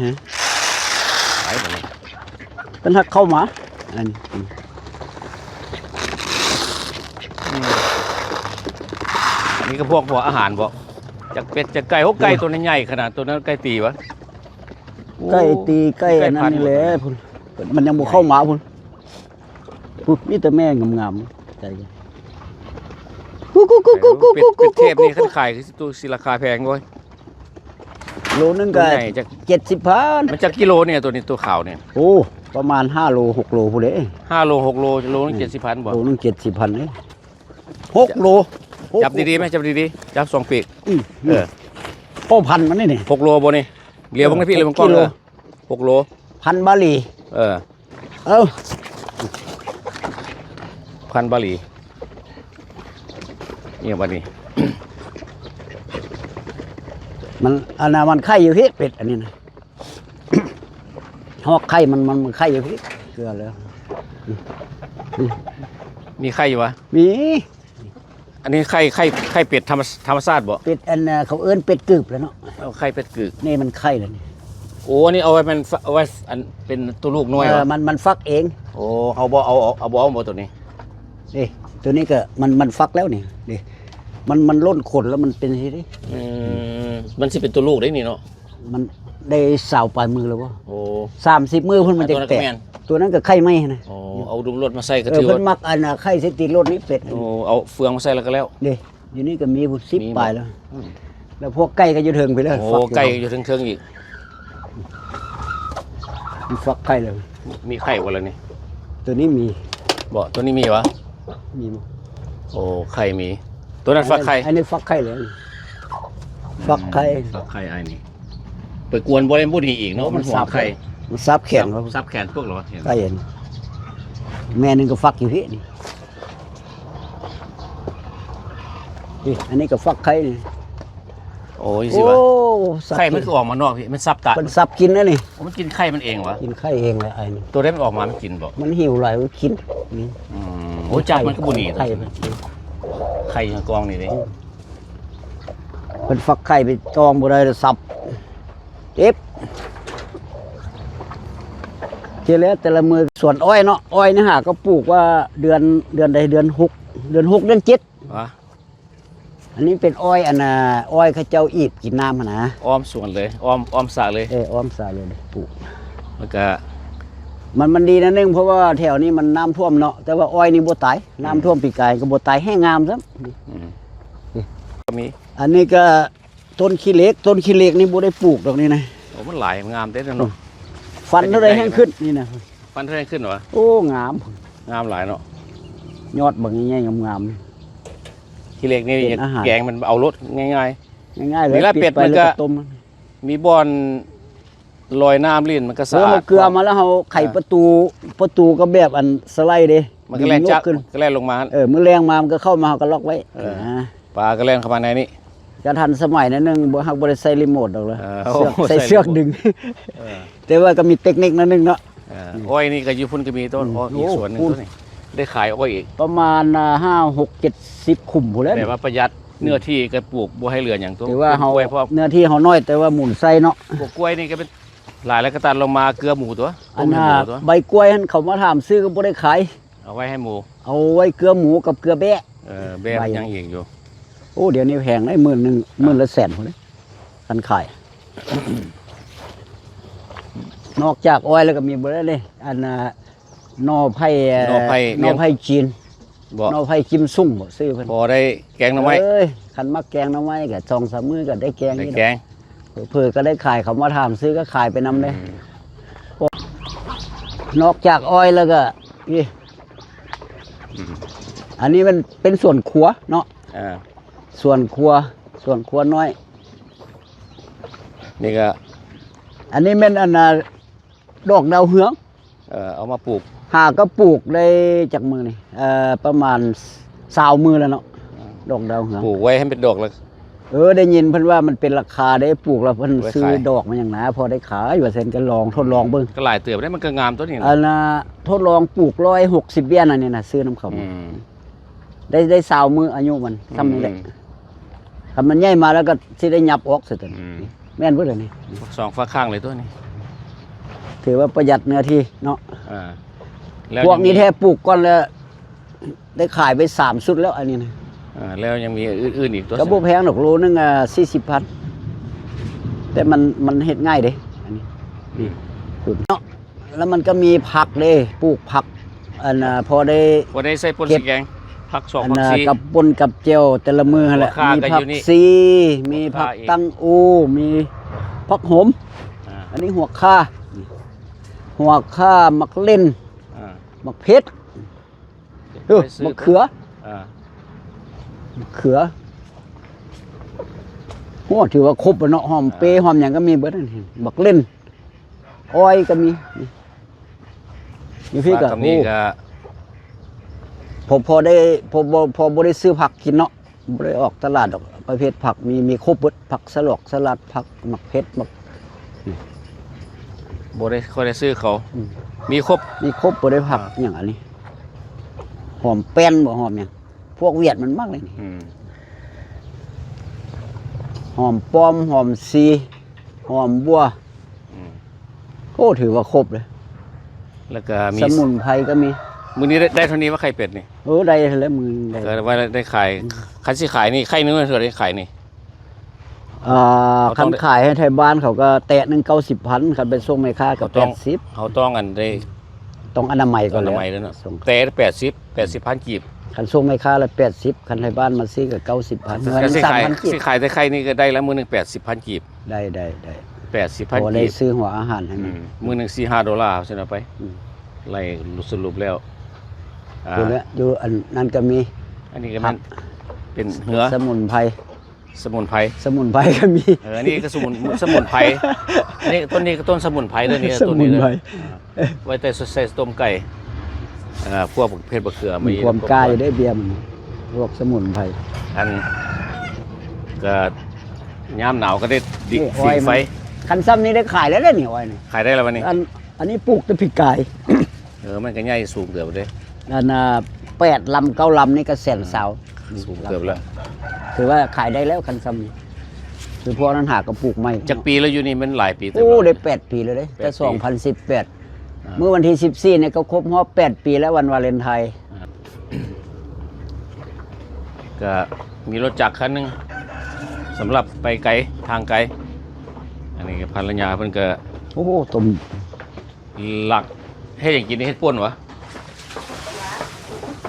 ໄປບາດນີ້ ເພິ່ນຮັກເຂົ້າມາ ອັນນີ້ ອືມ ອືມ ອັນນີ້ກໍພວກ ພວກອາຫານບໍ່? ຈັກເປັດຈັກໄກ່ ໂອ້ ໂອ້ ໄກ່ຕົວໃຫຍ່ຂະໜາດ ຕົວນັ້ນໄກ່ຕີຫວາ? ໂອ້ ໄກ່ຕີ ໄກ່ອັນນັ້ນນີ້ແຫຼະພຸ້ນ ມັນຍັງບໍ່ເຂົ້າມາພຸ້ນ ພຸ້ນ ມີແຕ່ແມ່ງາມໆ ໄກ່ ເປັດ ເປັດເທບນີ້ຄັນຂາຍຄືຊິ ໂຕຊິລາຄາແພງເວີຍ ໂລໜຶ່ງກໍ ຕົວໃຫຍ່ຈັກ ເຈັດສິບພັນ ມັນຈັກກິໂລນີ້ ຕົວນີ້ ຕົວຂາວນີ້? ໂອ້ ປະມານຫ້າໂລ ຫົກໂລພຸ້ນເດ້ ຫ້າໂລ ຫົກໂລ ໂລໜຶ່ງ ອືມ ເຈັດສິບພັນບໍ່? ໂລໜຶ່ງເຈັດສິບພັນເດ້ ຫົກໂລ ຈັບດີໆແມ່ ຈັບດີໆ ຈັບສອງປີກ ອືມ ເອີ ພໍ່ພັນມັນນີ້ນີ້ ຫົກໂລບໍ່ນີ້? ຫຼຽວເບິ່ງໃຫ້ພີ່ ເອີ ເລີຍເບິ່ງກ້ອງ ເອີ ຫົກໂລ ພັນບາຫຼີ ເອີ ເອີ ພັນບາຫຼີ ອີຫຍັງບາດນີ້ ມັນ ອັນນັ້ນມັນໄຂ່ຢູ່ພີ້ ເປັດອັນນີ້ນະ ຮອກໄຂ່ມັນ ມັນ ມັນໄຂ່ຢູ່ພີ້ ເກືອແລ້ວ ມີໄຂ່ຢູ່ຫວາ? ມີ ອັນນີ້ໄຂ່ ໄຂ່ ໄຂ່ເປັດທຳມະ ທຳມະຊາດບໍ່? ເປັດອັນ ເຂົາເອີ້ນເປັດກືບແຫຼະເນາະ ເອົາໄຂ່ເປັດກືບ ນີ້ມັນໄຂ່ແລ້ວນີ້ ໂອ້ ອັນນີ້ເອົາໄວ້ແມ່ນ ເອົາໄວ້ອັນເປັນຕົວລູກນ້ອຍ ເອີ ມັນ ມັນຟັກເອງ ໂອ້ ເຮົາບໍ່ເອົາ ເອົາ ເອົາບໍ່ ເອົາບໍ່ຕົວນີ້ ນີ້ ຕົວນີ້ກໍມັນ ມັນຟັກແລ້ວນີ້ ນີ້ ມັນ ມັນຫຼົ່ນຂົນແລ້ວມັນເປັນຈັ່ງຊີ້ເດ້ ອືມ ມັນຊິເປັນຕົວລູກໄດ໋ນີ້ເນາະ ມັນໄດ້ຊາວປາຍມື້ແລ້ວບໍ່? ໂອ້ ສາມສິບມື້ພຸ້ນມັນຈະແຕກ ຕົວນັ້ນກໍໄຂ່ໃໝ່ຫັ້ນນະ ໂອ້ ເອົາດຸມລົດມາໃສ່ກໍ ເອີ ຖືວ່າ ເພິ່ນມັກອັນໄຂ່ໃສ່ຕີນລົດນີ້ເປັດ ໂອ້ ເອົາເຟືອງມາໃສ່ແລ້ວກໍແລ້ວ ເດ້ ຢູ່ນີ້ກໍມີພຸ້ນ ສິບປາຍແລ້ວ ອືມ ແລ້ວພວກໄກ່ກໍຢູ່ເທິງພີ້ແລ້ວ ໂອ້ ໄກ່ກໍຢູ່ເທິງໆອີກ ມັນຟັກໄຂ່ແລ້ວ ມີໄຂ່ບໍ່ລະນີ້? ຕົວນີ້ມີ ບໍ່ ຕົວນີ້ມີຫວາ? ມີບໍ່? ໂອ້ ໄຂ່ມີ ຕົວນັ້ນຟັກໄຂ່ ອັນນີ້ ອັນນີ້ຟັກໄຂ່ແລ້ວ ອືມ ຟັກໄຂ່ ຟັກໄຂ່ອ້າຍນີ້ ໄປກວນບໍ່ໄດ້ບໍ່ດີອີກເນາະ ມັນຫວງໄຂ່ ມັນສັບແຂນ ສັບແຂນພວກເຮົາ ໄຂ່ອັນ ແມ່ໜຶ່ງກໍຟັກຢູ່ພີ້ນີ້ ນີ້ ອັນນີ້ກໍຟັກໄຂ່ນີ້ ໂອ ໂອ້ຍ ຊິວ່າ ໂອ້ ສັບ ໄຂ່ມັນຄືອອກມານອກພີ້ ມັນສັບຕາ ເພິ່ນສັບກິນນະນີ້. ໂອ້ ມັນກິນໄຂ່ມັນເອງຫວາ? ກິນໄຂ່ເອງແຫຼະອ້າຍນີ້. ໂຕໃດມັນອອກມາມັນກິນບໍ່? ມັນຫິວຫຼາຍມັນກິນ. ອືມ ໂອ້ ຈັກມັນກໍບໍ່ໜີ ໄຂ່ມັນກິນ ໄຂ່ຢູ່ໃນກ່ອງນີ້ເດ້. ອືມ ເພິ່ນຟັກໄຂ່ໄປຕອງບໍ່ໄດ້ລະສັບ ເຈັບ. ເຈົ້າແຫຼະ ແຕ່ລະມື້ສວນອ້ອຍເນາະ ອ້ອຍນີ້ຫາກໍປູກວ່າເດືອນ ເດືອນໃດ ເດືອນຫົກ ເດືອນຫົກ ເດືອນເຈັດ. ຫວາ? ອັນນີ້ເປັນອ້ອຍ ອັນນ່າ ອ້ອຍເຂົາເຈົ້າອີບກິນນ້ຳຫັ້ນນະ ອ້ອມສວນເລີຍ ອ້ອມ ອ້ອມສະເລີຍ. ເອີ ອ້ອມສະເລີຍ ປູກ ແລ້ວກະ ມັນ ມັນດີໜ້ອຍໜຶ່ງ ເພາະວ່າແຖວນີ້ມັນນ້ຳຖ້ວມເນາະ ແຕ່ວ່າອ້ອຍນີ້ບໍ່ຕາຍ ອືມ ນ້ຳຖ້ວມປີກາຍກໍບໍ່ຕາຍ ແຮງງາມຊ້ຳ. ອືມ ນີ້ ກໍມີ ອັນນີ້ກໍຕົ້ນຂີ້ເຫຼັກ ຕົ້ນຂີ້ເຫຼັກນີ້ບໍ່ໄດ້ປູກດອກນີ້ນະ. ໂອ້ ມັນຫຼາຍ ງາມເດ້ເນາະ. ອືມ ຟັນເທົ່າໃດແຮງຂຶ້ນນີ້ນະ. ຟັນເທົ່າໃດແຮງຂຶ້ນຫວາ? ໂອ້ ງາມ ງາມຫຼາຍເນາະ ຍອດບັກໃຫຍ່ໆ ງາມໆ. ຂີ້ເຫຼັກນີ້ ເປັນອາຫານ ແກງມັນເອົາໂລດ ງ່າຍໆ ງ່າຍໆເລີຍ. ເວລາເປັດ ປິດໄປ ມັນ ແລ້ວກໍ ກໍຕົ້ມ ມີບ່ອນລອຍນ້ຳຫຼິ້ນ ມັນກໍສະອາດ. ເອີ ເຮົາເກືອມາແລ້ວ ເຮົາໄຂ ອ່າ ປະຕູ ປະຕູກໍແບບອັນສະໄລເດ້ ມັນກໍແລ່ນ ດຶງຍົກຂຶ້ນ ຈາກ ກໍແລ່ນລົງມາ. ເອີ ມື້ແລງມາມັນກໍເຂົ້າມາ ເຮົາກໍລັອກໄວ້. ເອີ ອ່າ ປາກໍແລ່ນເຂົ້າມາໃນນີ້ ກໍທັນສະໄໝໜ້ອຍໜຶ່ງ ບໍ່ ຫາກບໍ່ໄດ້ໃສ່ຣີໂມດດອກເລີຍ. ເອີ ເຊືອກ ໂອ້ ໃສ່ເຊືອກ ໃສ່ຣີໂມດ ດຶງ. ເອີ ແຕ່ວ່າກໍມີເຕັກນິກໜ້ອຍໜຶ່ງເນາະ. ເອີ ອືມ ອ້ອຍນີ້ກໍຢູ່ພຸ້ນກໍມີຕົ້ນ. ອືມ ອ້ອຍ ໂອ້ ອີກສວນໜຶ່ງ ພຸ້ນ ຕົວນີ້ ໄດ້ຂາຍອ້ອຍອີກ ປະມານ ອ່າ ຫ້າ ຫົກ ເຈັດ ສິບຂຸມພຸ້ນແຫຼະ. ແບບວ່າປະຢັດເນື້ອທີ່ ອືມ ກໍປູກບໍ່ໃຫ້ເຫຼືອຫຍັງຕົວະ. ຖືວ່າເຮົາ ເນື້ອທີ່ເຮົານ້ອຍ ແຕ່ວ່າໝູນໃສ່ເນາະ. ພວກກ້ວຍນີ້ກໍເປັນຫຼາຍ ແລ້ວກໍຕັດລົງມາເກືອໝູຕົວ. ອັນນ່າ ຕົ້ມໃຫ້ໝູຕົວ. ໃບກ້ວຍຫັ້ນເຂົາມາຖາມຊື້ກໍບໍ່ໄດ້ຂາຍ ເອົາໄວ້ໃຫ້ໝູ ເອົາໄວ້ເກືອໝູກັບເກືອແບ້. ເອີ ແບ້ມັນຍັງອີກຢູ່. ໂອ້ ດຽວນີ້ແພງເດ້ ໝື່ນໜຶ່ງ ອ່າ ໝື່ນລະແສນພຸ້ນເດ້ ຄັນຂາຍ. ນອກຈາກອ້ອຍແລ້ວກໍມີບໍ່ໄດ້ເດ້ ອັນນ່າ ໜໍ່ໄຜ່ ໜໍ່ໄຜ່ ໜໍ່ໄຜ່ຈີນ ບໍ່ ໜໍ່ໄຜ່ຈິມຊຸງບໍ່ ຊື່ເພິ່ນ. ພໍໄດ້ແກງໜໍ່ໄມ້. ເອີຍ ຄັນມັກແກງໜໍ່ໄມ້ກໍສອງສາມມື້ກໍໄດ້ແກງ ໄດ້ແກງ ເຜີໆກໍໄດ້ຂາຍ ເຂົາມາຖາມຊື້ກໍຂາຍໄປນຳເດ້. ອືມ ນອກຈາກອ້ອຍແລ້ວກໍ ນີ້ ອືມ ອັນນີ້ມັນເປັນສວນຄົວເນາະ. ອ່າ ສວນຄົວ ສວນຄົວນ້ອຍ. ນີ້ກໍ ອັນນີ້ແມ່ນອັນນ່າ ດອກດາວເຮືອງ. ເອີ ເອົາມາປູກ ຫາກໍປູກໄດ້ຈັກມື້ນີ້ ເອີ ປະມານຊາວມື້ແລ້ວເນາະ. ອ່າ ດອກດາວເຮືອງ ປູກໄວ້ໃຫ້ເປັນດອກແລ້ວ. ເອີ ໄດ້ຍິນເພິ່ນວ່າມັນເປັນລາຄາເດ້ ປູກແລ້ວເພິ່ນຊື້ດອກມາຫຍັງນະ ພໍໄດ້ຂາຍວ່າຊັ້ນ ກໍລອງທົດລອງເບິ່ງ. ກໍຫຼາຍເຕີບເດ້ ມັນກໍງາມຕົວນີ້ນະ. ອັນນ່າ ທົດລອງປູກຮ້ອຍຫົກສິບຫວຽນ ອັນນີ້ນະ ຊື້ນຳເຂົາມາ. ອືມ ໄດ້ ໄດ້ຊາວມື້ອາຍຸມັນ ອືມ ສ່ຳນີ້ແຫຼະ. ຄັນມັນໃຫຍ່ມາແລ້ວກໍຊິໄດ້ຫຍັບອອກຊະຕົວນີ້. ອືມ ແມ່ນເບິດແລ້ວນີ້ ສອງຝາຂ້າງເລີຍຕົວນີ້ ຖືວ່າປະຢັດເນື້ອທີ່ເນາະ. ອ່າ ແລ້ວ ພວກນີ້ແທ້ປູກກ່ອນແລ້ວ ໄດ້ຂາຍໄປສາມຊຸດແລ້ວ ອັນນີ້ນະ. ອ່າ ແລ້ວຍັງມີອື່ນໆອີກຕົວ ກໍບໍ່ແພງດອກ ໂລໜຶ່ງ ອ່າ ສີ່ສິບພັນ ແຕ່ມັນ ມັນເຮັດງ່າຍເດ້ ອັນນີ້. ອືມ ເນາະ ແລ້ວມັນກໍມີຜັກເດ້ ປູກຜັກ ອັນນ່າ ພໍໄດ້ ພໍໄດ້ໃສ່ປົ່ນໃສ່ແກງ ຜັກສອງ ອັນ ຜັກ ອ່າ ສີ່ ກັບປົ່ນກັບແຈ່ວແຕ່ລະມື້ຫັ້ນແຫຼະ. ຫົວຂ່າ ມີຜັກ ກໍຢູ່ນີ້ ຊີ ມີຜັກ ຫົວຂ່າອີກ ຕັງໂອ ມີຜັກໂຫມ. ອ່າ ອັນນີ້ຫົວຂ່າ ຫົວຂ່າ ໝາກເລັ່ນ ອ່າ ໝາກເຜັດ ເອີ ມະເຂືອ ອ່າ ມະເຂືອ. ໂອ້ ຖືວ່າຄົບແລ້ວເນາະ ຫອມເປ ອ່າ ຫອມຫຍັງກໍມີເບິດ. ບັກເລັ່ນ ອ້ອຍກໍມີ. ນີ້ ຢູ່ພີ້ກໍ ນີ້ກໍ ໂອ້ ພໍ ພໍໄດ້ ພໍບໍ່ ພໍບໍ່ໄດ້ຊື້ຜັກກິນເນາະ ບໍ່ໄດ້ອອກຕະຫຼາດດອກ ປະເພດຜັກມີ ມີຄົບເບິດ ຜັກສະຫຼອກສະຫຼັດ ຜັກໝາກເຜັດ ໝາກ ນີ້ ບໍ່ໄດ້ຄ່ອຍໄດ້ຊື້ເຂົາ. ອືມ ມີຄົບ ມີຄົບ ບໍ່ໄດ້ຜັກ ອ່າ ຫຍັງອັນນີ້ ຫອມແປ້ນບໍ່ ຫອມຫຍັງ ພວກຫວຽດມັນມັກເລີຍນີ້. ອືມ ຫອມປ້ອມ ຫອມຊີ ຫອມບົວ. ອືມ ໂອ້ ຖືວ່າຄົບເລີຍ ແລ້ວກໍມີ ສະໝຸນໄພກໍມີ. ມື້ນີ້ໄດ້ ໄດ້ເທົ່ານີ້ວ່າໄຂ່ເປັດນີ້? ເອີ ໄດ້ແລ້ວ ມື້ນີ້ໄດ້ ກໍວ່າໄດ້ຂາຍ. ອືມ ຄັນຊິຂາຍນີ້ ໄຂ່ໜຶ່ງເທົ່າໃດຂາຍນີ້? ອ່າ ເຮົາຕ້ອງ ຄັນຂາຍໃຫ້ໄທບ້ານເຂົາກໍແຕະໜຶ່ງເກົ້າສິບພັນ ຄັນໄປສົ່ງແມ່ຄ້າກໍແປດສິບ. ເຮົາຕ້ອງ ເຮົາຕ້ອງອັນໄດ້ ຕ້ອງອະນາໄມກ່ອນແຫຼະ ອະນາໄມເດ້ເນາະ ສົ່ງ ແຕ່ແປດສິບ ແປດສິບພັນກີບ. ຄັນສົ່ງແມ່ຄ້າລະແປດສິບ ຄັນໄທບ້ານມາຊື້ກໍເກົ້າສິບພັນ ເງິນ ຄັນຊິຂາຍ ສາມພັນກີບ. ຊິຂາຍແຕ່ໄຂ່ນີ້ກໍໄດ້ລະມື້ໜຶ່ງແປດສິບພັນກີບ. ໄດ້ ໄດ້ ໄດ້ ແປດສິບພັນ ພໍໄດ້ ກີບ ຊື້ຫົວອາຫານໃຫ້ມັນ. ອືມ ມື້ໜຶ່ງສີ່ຫ້າໂດລາ ຊັ້ນເອົາໄປ. ອືມ ໄລ່ສະຫຼຸບແລ້ວ ອ່າ ຢູ່ອັນນັ້ນກໍມີ ອັນນີ້ກໍແມ່ນ ຜັກ ເປັນເຮືອ ສະໝຸນໄພ ສະໝຸນໄພ ສະໝຸນໄພກໍມີ. ເອີ ອັນນີ້ກໍສະໝຸນ ສະໝຸນໄພ ອັນນີ້ ຕົ້ນນີ້ກໍຕົ້ນສະໝຸນໄພເດີ ນີ້ ສະໝຸນໄພ ຕົ້ນນີ້ເດີ. ອ່າ ໄວ້ແຕ່ໃສ່ຕົ້ມໄກ່ ເອີ ພວກເຜັດບັກເຂືອ ມີຄວາມກ້າຢູ່ເດ້ ເບຍມັນ ພວກສະໝຸນໄພ. ອັນ ກໍ ຍາມໜາວກໍໄດ້ດິ ນີ້ອ້ອຍ ຜິງໄຟ ມັນ ຄັນຊ່ຳນີ້ໄດ້ຂາຍແລ້ວເດ້ນີ້ ອ້ອຍນີ້ ຂາຍໄດ້ແລ້ວບັດນີ້ ອັນ ອັນນີ້ປູກແຕ່ປີກາຍ ເອີ ມັນກໍໃຫຍ່ສູງເຕີບເດ້ ອັນນ່າ ແປດລຳເກົ້າລຳນີ້ກໍແສນຊາວ ສູງເຕີບແລ້ວ ຖືວ່າຂາຍໄດ້ແລ້ວຄັນຊ່ຳນີ້ ຄືພວກນັ້ນຫາກໍປູກໃໝ່ ຈັກປີແລ້ວຢູ່ນີ້? ມັນຫຼາຍປີເຕີບ ໂອ້ ແລ້ວ ໄດ້ແປດປີແລ້ວເດ້ ແຕ່ ແປດປີ ສອງພັນສິບແປດ ອ່າ ມື້ວັນທີສິບສີ່ນີ້ກໍຄົບຮອບແປດປີແລ້ວ ວັນວາເລັນໄທນ໌ ອ່າ ກໍມີລົດຈັກຄັນໜຶ່ງ ສຳລັບໄປໄກ ທາງໄກ ອັນນີ້ກໍພັນລະຍາເພິ່ນກໍ ໂອ້ໂຫ ຕົ້ມ ຫຼັກ ເຮັດຫຍັງກິນນີ້? ເຮັດປົ່ນຫວາ?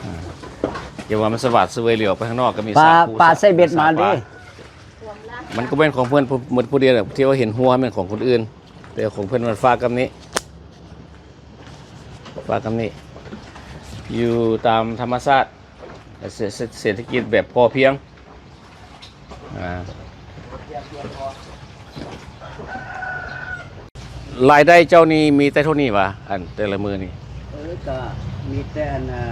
ອ່າ ຢ່າວ່າມັນສະຫວາດສະເຫວີຍ ຫຼຽວໄປຂ້າງນອກກໍມີ ປາ ສາຄູ ປາໃສ່ເບັດມາເດ້ ມັນກໍແມ່ນຂອງເພິ່ນຜູ້ ໝົດຜູ້ດຽວ ທີ່ວ່າເຫັນຫົວແມ່ນຂອງຄົນອື່ນ ແຕ່ຂອງເພິ່ນມັນຝາກກັບນີ້ ຝາກກັບນີ້ ຢູ່ຕາມທຳມະຊາດ ເສ ເສ ເສດຖະກິດແບບພໍພຽງ ອ່າ ລາຍໄດ້ເຈົ້ານີ້ມີແຕ່ເທົ່ານີ້ຫວາ? ອັນແຕ່ລະມື້ນີ້ ເອີ ກໍມີແຕ່ອັນ ອ່າ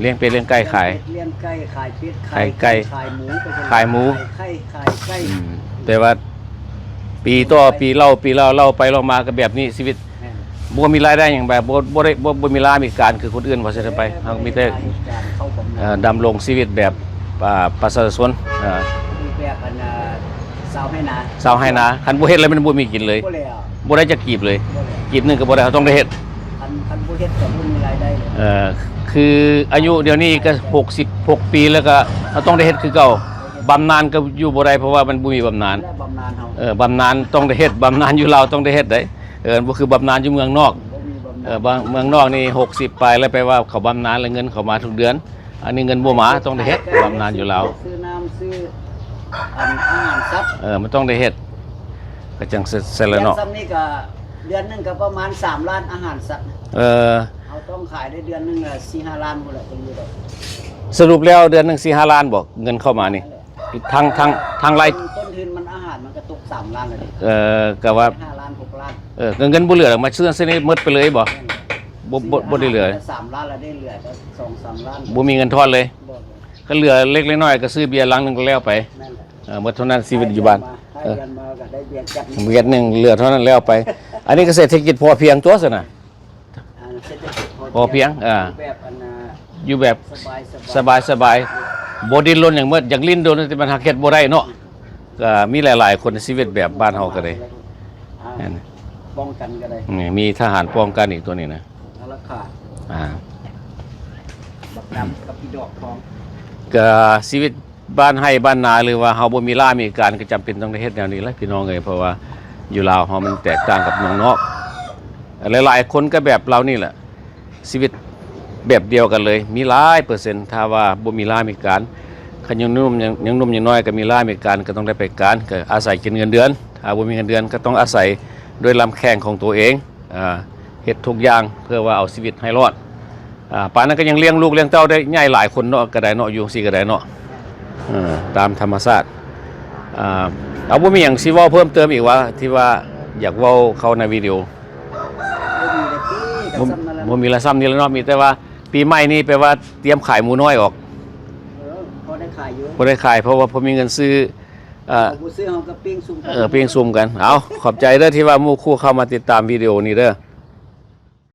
ລ້ຽງເປັດລ້ຽງໄກ່ຂາຍ ລ້ຽງເປັດລ້ຽງໄກ່ ຂາຍເປັດ ຂາຍໄກ່ ຂາຍໝູ ຂາຍໝູ ຂາຍໄຂ່ ຂາຍໄກ່ ອືມ ແຕ່ວ່າປີຕໍ່ປີເລົ່າ ປີເລົ່າ ເລົ່າໄປເລົ່າມາກໍແບບນີ້ຊີວິດ ແມ່ນ ບໍ່ມີລາຍໄດ້ຫຍັງ ແບບບໍ່ ບໍ່ໄດ້ ບໍ່ ບໍ່ມີລາມີການຄືຄົນອື່ນວ່າຊັ້ນໄປ ເຮົາມີແຕ່ ເອີ ດຳລົງຊີວິດແບບ ອ່າ ປະຊາຊົນ ເອີ ແບບອັນ ອ່າ ຊາວໄຮ່ນາ ຊາວໄຮ່ນາ ຄັນບໍ່ເຮັດແລ້ວມັນບໍ່ມີກິນເລີຍ ບໍ່ແລ້ວ ບໍ່ໄດ້ຈັກກີບເລີຍ ບໍ່ແລ້ວ ກີບໜຶ່ງກໍບໍ່ໄດ້ ເຮົາຕ້ອງໄດ້ເຮັດ ຄັນ ຄັນບໍ່ເຮັດກໍບໍ່ມີລາຍໄດ້ເລີຍ ເອີ ຄືອາຍຸດຽວນີ້ກໍຫົກສິບຫົກປີແລ້ວ ກໍເຮົາຕ້ອງໄດ້ເຮັດຄືເກົ່າ ບຳນານກໍຢູ່ບໍ່ໄດ້ ເພາະວ່າມັນບໍ່ມີບຳນານ ແລະບຳນານເຮົາ ເອີ ບຳນານຕ້ອງໄດ້ເຮັດ ບຳນານຢູ່ລາວຕ້ອງໄດ້ເຮັດໄດ໋ ເອີ ບໍ່ຄືບຳນານຢູ່ເມືອງນອກ ບໍ່ມີບຳນານ ເອີ ບາງ ເມືອງນອກນີ້ຫົກສິບປາຍແລ້ວ ແປວ່າເຂົາບຳນານແລ້ວເງິນເຂົ້າມາທຸກເດືອນ ອັນນີ້ເງິນບໍ່ມາ ຕ້ອງໄດ້ເຮັດ ບຳນານຢູ່ລາວ ຊື້ນ້ຳ ຊື້ອັນອາຫານສັດ ເອີ ມັນຕ້ອງໄດ້ເຮັດ ກໍຈັ່ງຊັ້ນແຫຼະເນາະ ແຕ່ຊ່ຳນີ້ກໍເດືອນໜຶ່ງກໍປະມານສາມລ້ານ ອາຫານສັດ ເອີ ເຮົາຕ້ອງຂາຍໄດ້ເດືອນໜຶ່ງລະສີ່ຫ້າລ້ານພຸ້ນແຫຼະ ຈັ່ງຢູ່ດອກ ສະຫຼຸບແລ້ວເດືອນໜຶ່ງສີ່ຫ້າລ້ານບໍ ເງິນເຂົ້າມານີ້ ທັງ ທັງ ທັງລາຍ ຕົ້ນທຶນມັນອາຫານມັນກໍຕົກສາມລ້ານແລ້ວເດ້ ເອີ ກໍວ່າຫ້າລ້ານຫົກລ້ານ ເອີ ກໍເງິນບໍ່ເຫຼືອດອກ ມາຊື້ນັ້ນຊື້ນີ້ໝົດໄປເລີຍບໍ ແມ່ນ ບໍ່ ບໍ່ ບໍ່ໄດ້ເຫຼືອ ສາມລ້ານແລ້ວ ໄດ້ເຫຼືອແຕ່ສອງສາມລ້ານ ບໍ່ມີເງິນທອນເລີຍ ບໍ່ ກໍເຫຼືອເລັກເລັກນ້ອຍໆ ກໍຊື້ເບຍລັງໜຶ່ງກໍແລ້ວໄປ ແມ່ນແຫຼະ ເອີ ໝົດເທົ່ານັ້ນຊີວິດຢູ່ບ້ານ ເອີ ເດືອນມາກໍໄດ້ເບຍແກັບໜຶ່ງ ເບຍໜຶ່ງເຫຼືອເທົ່ານັ້ນແລ້ວໄປ ອັນນີ້ກໍເສດຖະກິດພໍພຽງຕົວຊັ້ນນະ ອ່າ ເສດຖະກິດພໍພຽງ ພໍພຽງ ເອີ ຢູ່ແບບອັນ ອ່າ ຢູ່ແບບສະບາຍໆ ສະບາຍໆ ບໍ່ດີ້ນລົນຫຍັງໝົດ ຢາກຫຼິ້ນດົນ ແຕ່ມັນຫາກເຮັດບໍ່ໄດ້ເນາະ ກໍມີຫຼາຍໆຄົນໃນຊີວິດແບບບ້ານເຮົາກໍໄດ້ ອ່າ ນັ້ນ ປ້ອງກັນກໍໄດ້ ນີ້ ມີທະຫານປ້ອງກັນອີກຕົວນີ້ນະ ອາລັກຂາ ອ່າ ບັກດຳກັບອີດອກທອງ ກໍຊີວິດ ບ້ານໄຮ່ບ້ານນາ ຫຼືວ່າເຮົາບໍ່ມີລ້າມີການ ກໍຈຳເປັນຕ້ອງໄດ້ເຮັດແນວນີ້ແຫຼະພີ່ນ້ອງເອີຍ ເພາະວ່າຢູ່ລາວເຮົາມັນແຕກຕ່າງກັບເມືອງນອກ ຫຼາຍໆຄົນກໍແບບລາວນີ້ແຫຼະ ຊີວິດແບບດຽວກັນເລີຍ ມີຫຼາຍເປີເຊັນ ຖ້າວ່າບໍ່ມີລ້າມີການ ຄັນຍັງໜຸ່ມ ຍັງ ຍັງໜຸ່ມຍັງນ້ອຍກໍມີລ້າມີການ ກໍຕ້ອງໄດ້ໄປການ ກໍອາໄສກິນເງິນເດືອນ ຖ້າບໍ່ມີເງິນເດືອນກໍຕ້ອງອາໄສດ້ວຍລຳແຂ້ງຂອງຕົວເອງ ອ່າ ເຮັດທຸກຢ່າງເພື່ອວ່າເອົາຊີວິດໃຫ້ລອດ ອ່າ ປານນັ້ນກໍຍັງລ້ຽງລູກລ້ຽງເຕົ້າໄດ້ໃຫຍ່ຫຼາຍຄົນເນາະ ກໍໄດ້ເນາະ ຢູ່ຈັ່ງຊີ້ກໍໄດ້ເນາະ ເອີ ຕາມທຳມະຊາດ ອ່າ ເອົາ ບໍ່ມີຫຍັງຊິເວົ້າເພີ່ມເຕີມອີກຫວາ ທີ່ວ່າຢາກເວົ້າເຂົ້າໃນວິດີໂອ? ບໍ່ມີແລ້ວຕິ ກໍສ່ຳນັ້ນແຫຼະ ບໍ່ມີແລ້ວ ສ່ຳນີ້ແຫຼະເນາະ ມີແຕ່ວ່າປີໃໝ່ນີ້ແປວ່າຕຽມຂາຍໝູນ້ອຍອອກ ເອີ ພໍໄດ້ຂາຍຢູ່ ພໍໄດ້ຂາຍ ເພາະວ່າພໍມີເງິນຊື້ ເອີ ເຮົາບໍ່ຊື້ເຮົາກໍປີ້ງຊຸມກັນ ເອີ ປີ້ງຊຸມກັນ ເອົາ ຂອບໃຈເດີທີ່ວ່າໝູ່ຄູ່ເຂົ້າມາຕິດຕາມວິດີໂອນີ້ເດີ.